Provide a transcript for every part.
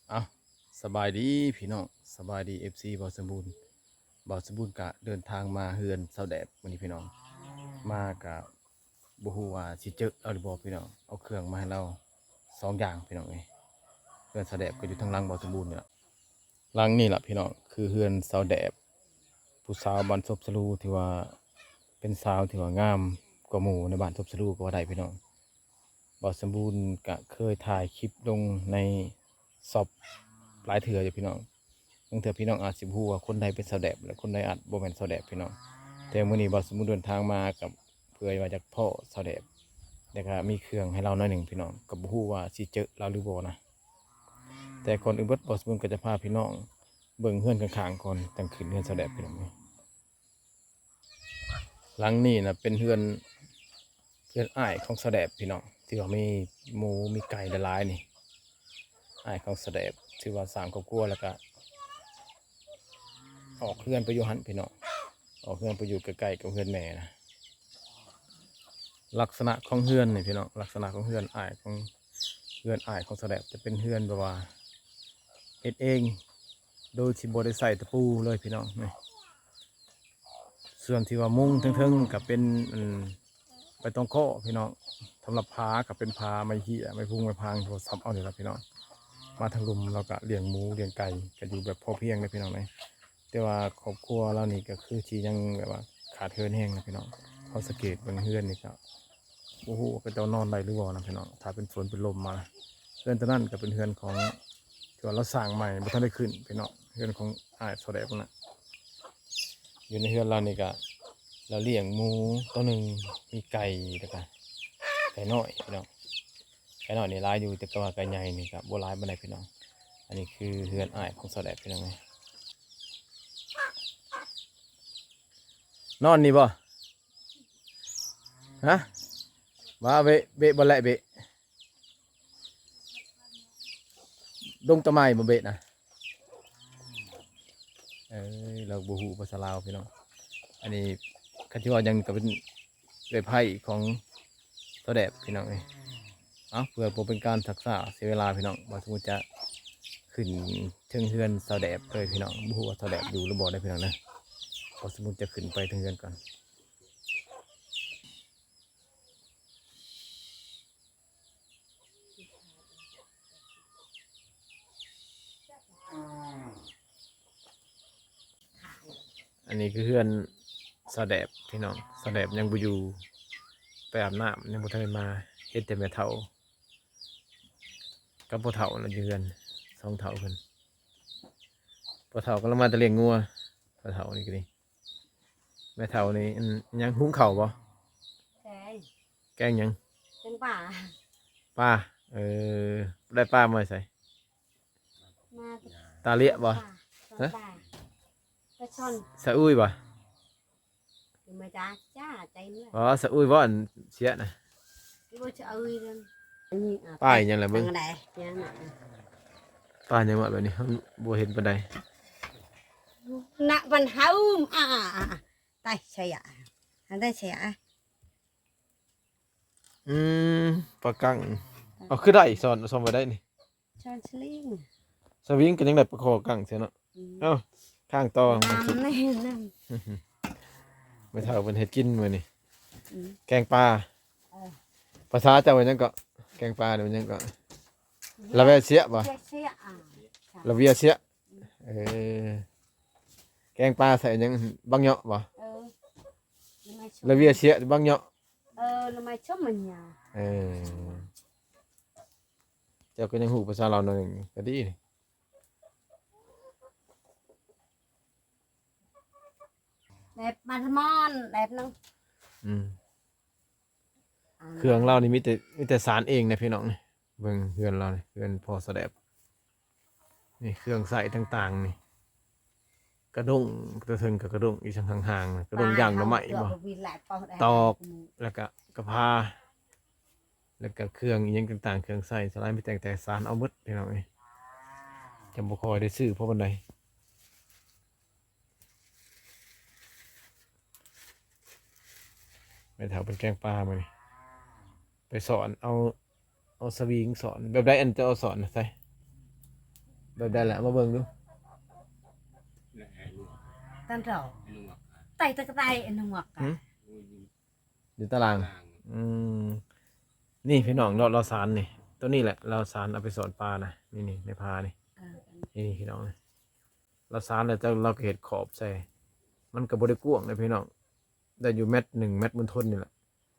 ເອົ້າ ສະບາຍດີພີ່ນ້ອງ ສະບາຍດີ ເອັຟຊີ ບ່າວສົມບູນ. ບ່າວສົມບູນກະເດີນທາງມາເຮືອນສາວແດບມື້ນີ້ພີ່ນ້ອງ ມາກະບໍ່ຮູ້ວ່າຊິເຈີລາວຫຼືບໍ່ພີ່ນ້ອງ. ເອົາເຄື່ອງມາໃຫ້ລາວສອງຢ່າງພີ່ນ້ອງເອີຍ. ເຮືອນສາວແດບກໍຢູ່ທາງຫຼັງບ່າວສົມບູນນີ້ລະ. ຫຼັງນີ້ລະພີ່ນ້ອງ ຄືເຮືອນສາວແດບ ຜູ້ສາວບ້ານສົບສະຫຼູ ທີ່ວ່າເປັນສາວທີ່ວ່າງາມກວ່າໝູ່ໃນບ້ານສົບສະຫຼູກໍວ່າໄດ້ພີ່ນ້ອງ. ບ່າວສົມບູນກະເຄີຍຖ່າຍຄລິບລົງໃນຊັອບຫຼາຍເທື່ອຢູ່ພີ່ນ້ອງ. ບາງເທື່ອພີ່ນ້ອງອາດຊິບໍ່ຮູ້ວ່າຄົນໃດເປັນສາວແດບ ແລະ ຄົນໃດອາດບໍ່ແມ່ນສາວແດບພີ່ນ້ອງ. ແຕ່ມື້ນີ້ບ່າວສົມບູນເດີນທາງມາກັບ ເພື່ອວ່າຢາກພໍ້ສາວແດບ ແລ້ວກະມີເຄື່ອງໃຫ້ລາວໜ້ອຍໜຶ່ງພີ່ນ້ອງ. ກໍບໍ່ຮູ້ວ່າຊິເຈີລາວຫຼືບໍ່ນະ. ແຕ່ກ່ອນອື່ນເບິດ ບ່າວສົມບູນກໍຈະພາພີ່ນ້ອງເບິ່ງເຮືອນຂ້າງໆກ່ອນ ຈັ່ງຂຶ້ນເຮືອນສາວແດບພີ່ນ້ອງ. ຫຼັງນີ້ນະເປັນເຮືອນ ເຮືອນອ້າຍຂອງສາວແດບພີ່ນ້ອງ ທີ່ວ່າມີໝູມີໄກ່ຫຼາຍໆນີ້. ອ້າຍຂອງສາວແດບຖືວ່າສ້າງຄອບຄົວ ແລ້ວກະອອກເຮືອນໄປຢູ່ຫັ້ນພີ່ນ້ອງ ອອກເຮືອນໄປຢູ່ໃກ້ໆກັບເຮືອນແມ່ນະ. ລັກສະນະຂອງເຮືອນນີ້ພີ່ນ້ອງ ລັກສະນະຂອງເຮືອນອ້າຍຂອງ ເຮືອນອ້າຍຂອງສາວແດບຈະເປັນເຮືອນແບບວ່າເຮັດເອງ ໂດຍທີ່ບໍ່ໄດ້ໃຊ້ຕະປູເລີຍພີ່ນ້ອງ. ນີ້ ສ່ວນທີ່ວ່າມຸງເທິງໆກໍເປັນ ອັນ ໃບຕອງເຄາະພີ່ນ້ອງ. ສຳລັບຜາກໍເປັນຜາໄມ້ເຫ້ຍ ໄມ້ພຸງໄມ້ພາງ ທີ່ວ່າສັບເອົານີ້ລະພີ່ນ້ອງ. ມາທາງລຸ່ມລາວກໍລ້ຽງໝູລ້ຽງໄກ່ ກໍຢູ່ແບບພໍພຽງເດ້ພີ່ນ້ອງເອີຍ. ແຕ່ວ່າຄອບຄົວລາວນີ້ກໍຄືຊິຍັງແບບວ່າຂາດເຂີນແຮງນະພີ່ນ້ອງ. ເຮົາສັງເກດເບິ່ງເຮືອນນີ້ກໍ ບໍ່ຮູ້ວ່າເຂົາເຈົ້ານອນໄດ້ຫຼືບໍ່ນະພີ່ນ້ອງ ຖ້າເປັນຝົນເປັນລົມມາ. ເຮືອນຕົວນັ້ນກໍເປັນເຮືອນຂອງ ທີ່ວ່າລາວສ້າງໃໝ່ ບໍ່ທັນໄດ້ຂຶ້ນພີ່ນ້ອງ ເຮືອນຂອງອ້າຍສາວແດບພຸ້ນນະ. ຢູ່ໃນເຮືອນລາວນີ້ກໍ ລາວລ້ຽງໝູໂຕໜຶ່ງ ມີໄກ່ ແລ້ວກໍໄກ່ນ້ອຍພີ່ນ້ອງ. ໄກ່ນ້ອຍນີ້ຫຼາຍຢູ່ ແຕ່ກໍວ່າໄກ່ໃຫຍ່ນີ້ກໍບໍ່ຫຼາຍປານໃດພີ່ນ້ອງ. ອັນນີ້ຄືເຮືອນອ້າຍຂອງສາວແດບພີ່ນ້ອງເອີຍ. ນອນນີ້ບໍ່? ຮະ ວ່າເບະ ເບະບໍ່ແລະເບະ ດົງຕະໄໝບໍ່ເບະນະ. ເອີຍ ລາວບໍ່ຮູ້ພາສາລາວພີ່ນ້ອງ. ອັນນີ້ຄັນຊິເວົ້າຫຍັງກໍເປັນເອື້ອຍໃພ້ຂອງສາວແດບພີ່ນ້ອງເອີຍ. ເອົາ ເພື່ອບໍ່ເປັນການຊັກຊ້າເສຍເວລາພີ່ນ້ອງ ບ່າວສົມບູນຈະຂຶ້ນເທິງເຮືອນສາວແດບເລີຍພີ່ນ້ອງ. ບໍ່ຮູ້ວ່າສາວແດບຢູ່ຫຼືບໍ່ເດີພີ່ນ້ອງເດີ. ບ່າວສົມບູນຈະຂຶ້ນໄປເທິງເຮືອນກ່ອນ. ອັນນີ້ຄືເຮືອນສາວແດບພີ່ນ້ອງ ສາວແດບຍັງບໍ່ຢູ່ ໄປອາບນ້ຳ ຍັງບໍ່ທັນໄດ້ມາ. ເຫັນແຕ່ແມ່ເຖົ້າກັບພໍ່ເຖົ້າລະຢູ່ເຮືອນ ສອງເຖົ້າເພິ່ນ. ພໍ່ເຖົ້າກຳລັງມາແຕ່ລ້ຽງງົວ ພໍ່ເຖົ້ານີ້ກໍດີ. ແມ່ເຖົ້ານີ້ ອັນ ຫຍັງ ຫຸງເຂົ້າບໍ່? ແກງ ແກງຫຍັງ? ແກງປາ ປາ. ເອີ ໄດ້ປາມາໃສ? ມາຕາເລຍະບໍ່? ປາ ຮະ? ປາ ປາຊ່ອນ ສະອຸຍບໍ່? ມາຈ້າ ຈ້າ ໃຈເມືອ ອໍ ສະອຸຍບໍ່? ອັນເສຍນະ ບໍ່ສະອຸຍນັ້ນ. ປາຫຍັງລະເບິ່ງ ປາຫຍັງວະ ແບບນີ້ ເຮົາບໍ່ເຫັນປານໃດ. ນະ ມັນເຮົາ ອາ ຕາຍ ໃຊ່ອະ ອັນໃດໃຊ່ອະ. ອືມ ປາກັງ. ເອົາ ຄືໄດ້ ສອນ ສອນບໍ່ໄດ້ນີ້ ສອນສະວິງ ສະວິງກໍຍັງໄດ້ປາຄໍກັງເສຍເນາະ. ອືມ ເອົ້າ ຂ້າງຕໍ່ ນ້ຳແນ່ນຳ. ແມ່ເຖົ້າເພິ່ນເຮັດກິນມື້ນີ້. ອືມ ແກງປາ. ເອີ ພາສາເຈົ້າວ່າຫຍັງເກາະ? ແກງປານີ້ວ່າຫຍັງເກາະ? ລະແວເຊຍະບໍ່? ເຊຍະ ລະເວເຊຍະ. ເອີ ແກງປາໃສ່ຫຍັງ? ບັກເຍາະບໍ່? ເອີ ລະເວເຊຍະ ບັກເຍາະ. ເອີ ລະໄມ້ຊົມມັນຍາ. ເອີ ເຈົ້າກໍຍັງຮູ້ພາສາລາວໜ້ອຍໜຶ່ງ ກໍດີ. ແບບມາທະມອນ ແບບໜຶ່ງ. ອືມ ເຄື່ອງລາວນີ້ມີແຕ່ ມີແຕ່ສານເອງນະພີ່ນ້ອງ. ເບິ່ງເຮືອນລາວນີ້ ເຮືອນພໍ່ສະແດບນີ້ ເຄື່ອງໃຊ້ຕ່າງໆນີ້ ກະດ້ງ ແຕ່ເທິງກໍກະດ້ງ ອີ່ສັງຫາງໆ ກະດ້ງຢ່າງໜໍ່ໄມ້ບໍ່ ຕອກ ແລ້ວກະກະພາ ແລ້ວກະເຄື່ອງອີ່ຫຍັງຕ່າງໆ ເຄື່ອງໃຊ້ສະຫຼາຍ ມີແຕ່ງແຕ່ສານເອົາໝົດພີ່ນ້ອງເອີຍ. ຈະບໍ່ຄ່ອຍໄດ້ຊື້ພໍປານໃດ. ແມ່ເຖົ້າເພິ່ນແກງປາມື້ນີ້ ໄປສອນເອົາ ເອົາສະວິງສອນ. ແບບໃດອັນຈະເອົາສອນໃສ່? ແບບໃດລະ ມາເບິ່ງດູ. ຕັນເຈົ້າ ໄຕຕະກະໄຕອັນນວກ ຫື? ຢູ່ຕາລາງ. ອືມ ນີ້ພີ່ນ້ອງເນາະ ລາວສານນີ້ ໂຕນີ້ແຫຼະ ລາວສານເອົາໄປສອນປານະ ນີ້ໆ ໃນຜານີ້. ເອີ ນີ້ພີ່ນ້ອງ ລາວສານແລ້ວ ແຕ່ລາວກໍເຮັດຂອບໃສ່ ມັນກໍບໍ່ໄດ້ກວ້າງເດ້ພີ່ນ້ອງ ໄດ້ຢູ່ແມັດໜຶ່ງ ແມັດມົນທົນນີ້ແຫຼະ.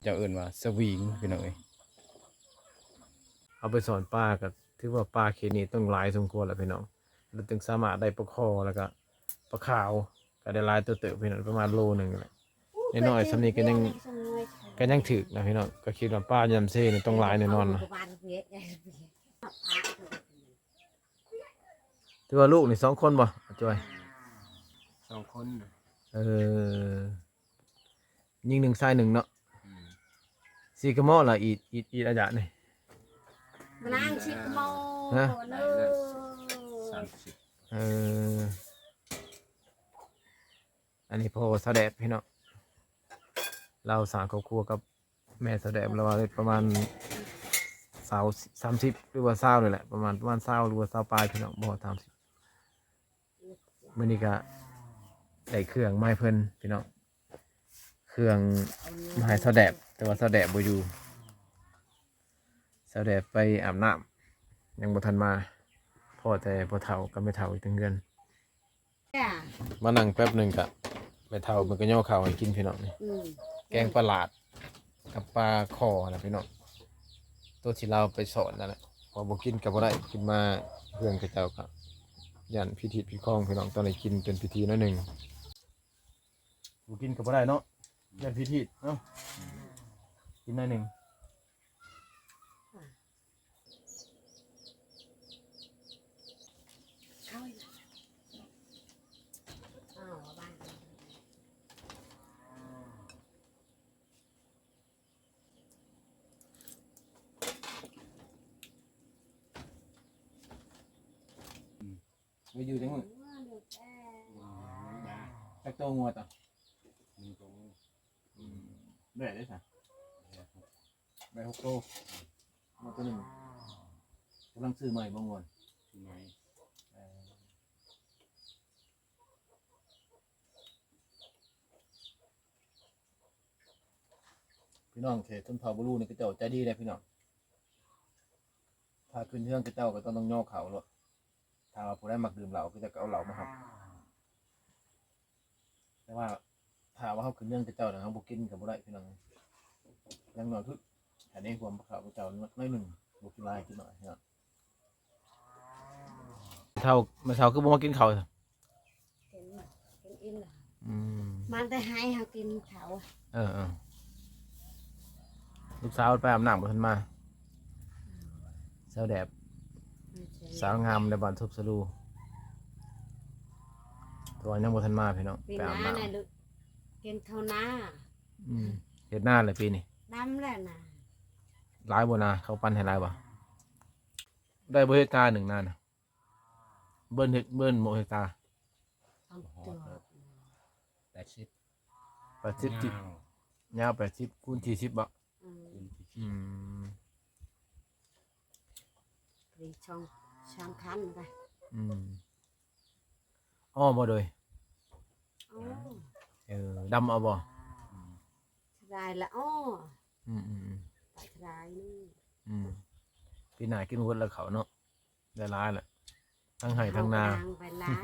ເຈົ້າເອີ້ນວ່າສະຫວີງພີ່ນ້ອງເອີຍ. ເອົາໄປສອນປາກໍຖືວ່າປາເຂດນີ້ຕ້ອງຫຼາຍສົມຄວນແຫຼະພີ່ນ້ອງ ລະຈຶ່ງສາມາດໄດ້ປາຄໍ່ ແລ້ວກໍປາຂາວ ກໍໄດ້ຫຼາຍຕົວເຕີບພີ່ນ້ອງ ປະມານໂລໜຶ່ງແຫຼະ. ນ້ອຍໆສ່ຳນີ້ກໍຍັງ ກໍຍັງຖືກນະພີ່ນ້ອງ ກໍຄິດວ່າປາຍາມເຊນີ້ຕ້ອງຫຼາຍແນ່ນອນນະ. ຖືວ່າລູກນີ້ສອງຄົນບໍ່ ອາຈອຍ? ສອງຄົນ. ເອີ ຍິງໜຶ່ງຊາຍໜຶ່ງເນາະ. ອືມ ສີ່ກະໝໍລະ ອີດ ອີດ ອີດອາຍະນີ້ ມານາງສີ່ກະໝໍ. ຮະ? ສາມສິບ. ເອີ ອັນນີ້ພໍ່ສາວແດບພີ່ນ້ອງ ລາວສ້າງຄອບຄົວກັບແມ່ສາວແດບ ລາວວ່າໄດ້ປະມານຊາວ ສາມສິບ ຫຼືວ່າຊາວນີ້ແຫຼະ ປະມານ ປະມານຊາວ ຫຼືວ່າຊາວປາຍພີ່ນ້ອງ ບໍ່ຮອດສາມສິບ. ມື້ນີ້ກະໄດ້ເຄື່ອງມາໃຫ້ເພິ່ນພີ່ນ້ອງ ເຄື່ອງມາໃຫ້ສາວແດບ ແຕ່ວ່າສາວແດບບໍ່ຢູ່ ສາວແດບໄປອາບນ້ຳ ຍັງບໍ່ທັນມາ ພໍ້ແຕ່ພໍ່ເຖົ້າກັບແມ່ເຖົ້າຢູ່ເທິງເຮືອນ. ມານັ່ງແປັບໜຶ່ງກະແມ່ເຖົ້າເພິ່ນກໍຍໍເຂົ້າໃຫ້ກິນພີ່ນ້ອງນີ້. ອືມ ແກງປາຫຼາດ ກັບປາຄໍ່ຫັ້ນນະພີ່ນ້ອງ ໂຕທີ່ລາວໄປສອນນັ້ນແຫຼະ ເພາະບໍ່ກິນກໍບໍ່ໄດ້ ຂຶ້ນມາເຮືອນເຂົາເຈົ້າກໍຢ້ານຜິດຮີດຜິດຄອງພີ່ນ້ອງ ຕ້ອງໄດ້ກິນເປັນພິທີໜ້ອຍໜຶ່ງ ບໍ່ກິນກໍບໍ່ໄດ້ເນາະ ຢ້ານຜິດຮີດເນາະ ກິນໜ້ອຍໜຶ່ງ. ໄປຢູ່ຈັກມື້? ຈັກໂຕງົວຕະ? ໜຶ່ງໂຕ. ອືມ ແບະເດ້ຊະ? ແບະຫົກໂຕ. ງົວໂຕໜຶ່ງ ກຳລັງຊື້ໃໝ່ບໍ່ງົວ? ຊື້ໃໝ່. ເອີ ພີ່ນ້ອງເຂດຊົນເຜົ່າບູຣູນີ້ ເຂົາເຈົ້າໃຈດີເດ້ພີ່ນ້ອງ ຖ້າຂຶ້ນເຮືອນເຂົາເຈົ້າກໍຕ້ອງຍໍເຂົ້າໂລດ ຖ້າວ່າຜູ້ໃດມັກດື່ມເຫຼົ້າ ເຂົາເຈົ້າກໍເອົາເຫຼົ້າມາຮັບ ແຕ່ວ່າຖ້າວ່າເຮົາຂຶ້ນເຮືອນເຂົາເຈົ້ານະ ເຮົາບໍ່ກິນກໍບໍ່ໄດ້ພີ່ນ້ອງ ຢ່າງໜ້ອຍຄືໃຫ້ໄດ້ຮ່ວມເຂົ້າເຂົາເຈົ້າໜ້ອຍໜຶ່ງ ບໍ່ກິນຫຼາຍກິນໜ້ອຍພີ່ນ້ອງ. ເຖົ້າ ແມ່ເຖົ້າຄືບໍ່ມາກິນເຂົ້າ? ກິນ ກິນອີ່ມແລ້ວ. ອືມ ມາແຕ່ໄຮ່ເຮົາກິນເຂົ້າ. ເອີໆ ລູກສາວໄປອາບນ້ຳບໍ່ທັນມາ. ສາວແດບ ສາວງາມໃນບ້ານສົບສະລູ ແຕ່ວ່າຍັງບໍ່ທັນມາພີ່ນ້ອງ ໄປອາບນ້ຳ. ກິນເຂົ້ານາ. ອືມ ເຮັດນາແລ້ວປີນີ້ ດຳແລ້ວນາ. ຫຼາຍບໍ່ນາ ເຂົາປັນໃຫ້ຫຼາຍບໍ່? ໄດ້ບໍ່ເຮັກຕາໜຶ່ງນານະ? ເບິ່ນເຮັກ ເບິ່ນໝົດເຮັກຕາ. ແປດສິບ ແປດສິບ ຍາວ ຍາວແປດສິບ ຄູນສີ່ສິບບໍ? ອືມ ຄູນສີ່ສິບ. ອືມ ປີສອງ ສາມຄັນໄປ. ອືມ ອໍ້ບໍ່ໂດຍ? ອໍ້. ເອີ ດຳເອົາບໍ່? ອືມ ສະບາຍລະ ອໍ້. ອືມໆໆ ສະບາຍນີ້. ອືມ ປີໜ້າກິນບໍ່ເບິດລະເຂົ້າເນາະ ໄດ້ຫຼາຍລະ ທັງໄຮ່ທັງນາ. ເຂົ້ານາໄປຫຼາຍ.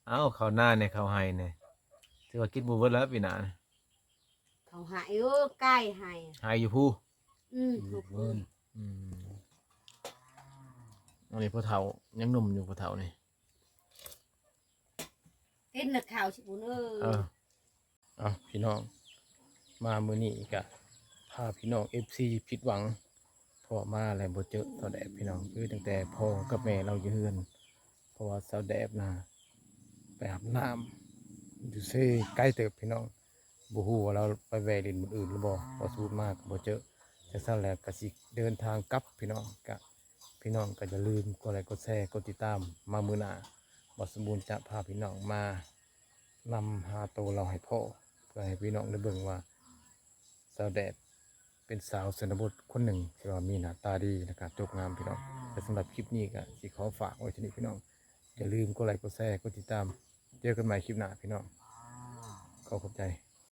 ເອົ້າ ເຂົ້ານາແດ່ ເຂົ້າໄຮ່ແດ່ ຖືວ່າກິນບໍ່ເບິດລະປີໜ້າ. ເຂົາໃຫ້ ເອີ ໄກ່ໃຫ້ ໃຫ້ຢູ່ພູ. ອືມ ຢູ່ເພິ່ນ. ອືມ ອັນນີ້ພໍ່ເຖົ້າຍັງໜຸ່ມຢູ່ ພໍ່ເຖົ້ານີ້. ກິນນະເຂົ້າຊິບຸນເອີຍ. ເອີ ເອົ້າ ພີ່ນ້ອງ ມາມື້ນີ້ກະພາພີ່ນ້ອງເອັຟຊີຜິດຫວັງ ເພາະວ່າມາແລ້ວບໍ່ເຈີສາວແດບພີ່ນ້ອງ. ຄືຕັ້ງແຕ່ພໍ່ກັບແມ່ລາວຢູ່ເຮືອນ ເພາະວ່າສາວແດບນະໄປອາບນ້ຳຢູ່ເຊ ໄກເຕີບພີ່ນ້ອງ. ບໍ່ຮູ້ວ່າລາວໄປແວ່ຫຼິ້ນບ່ອນອື່ນຫຼືບໍ່ ພໍສູດມາກໍບໍ່ເຈີ. ຈັ່ງຊັ້ນແລ້ວກໍຊິເດີນທາງກັບພີ່ນ້ອງ. ກະພີ່ນ້ອງກໍຢ່າລືມກົດໄລກົດແຊ ກົດຕິດຕາມ. ມາມື້ໜ້າ ບ່າວສົມບູນຈະພາພີ່ນ້ອງມານຳຫາໂຕລາວໃຫ້ພໍ້ ເພື່ອໃຫ້ພີ່ນ້ອງໄດ້ເບິ່ງວ່າສາວແດບ ເປັນສາວຊົນນະບົດຄົນໜຶ່ງທີ່ວ່າມີໜ້າຕາດີ ແລະກະຈົບງາມພີ່ນ້ອງ. ແລະສຳລັບຄລິບນີ້ກະຊິຂໍຝາກໄວ້ເທົ່ານີ້ພີ່ນ້ອງ. ຢ່າລືມກົດໄລກ໌ ກົດແຊ ກົດຕິດຕາມ. ເຈີກັນໃໝ່ຄລິບໜ້າພີ່ນ້ອງ. ຂໍຂອບໃຈ.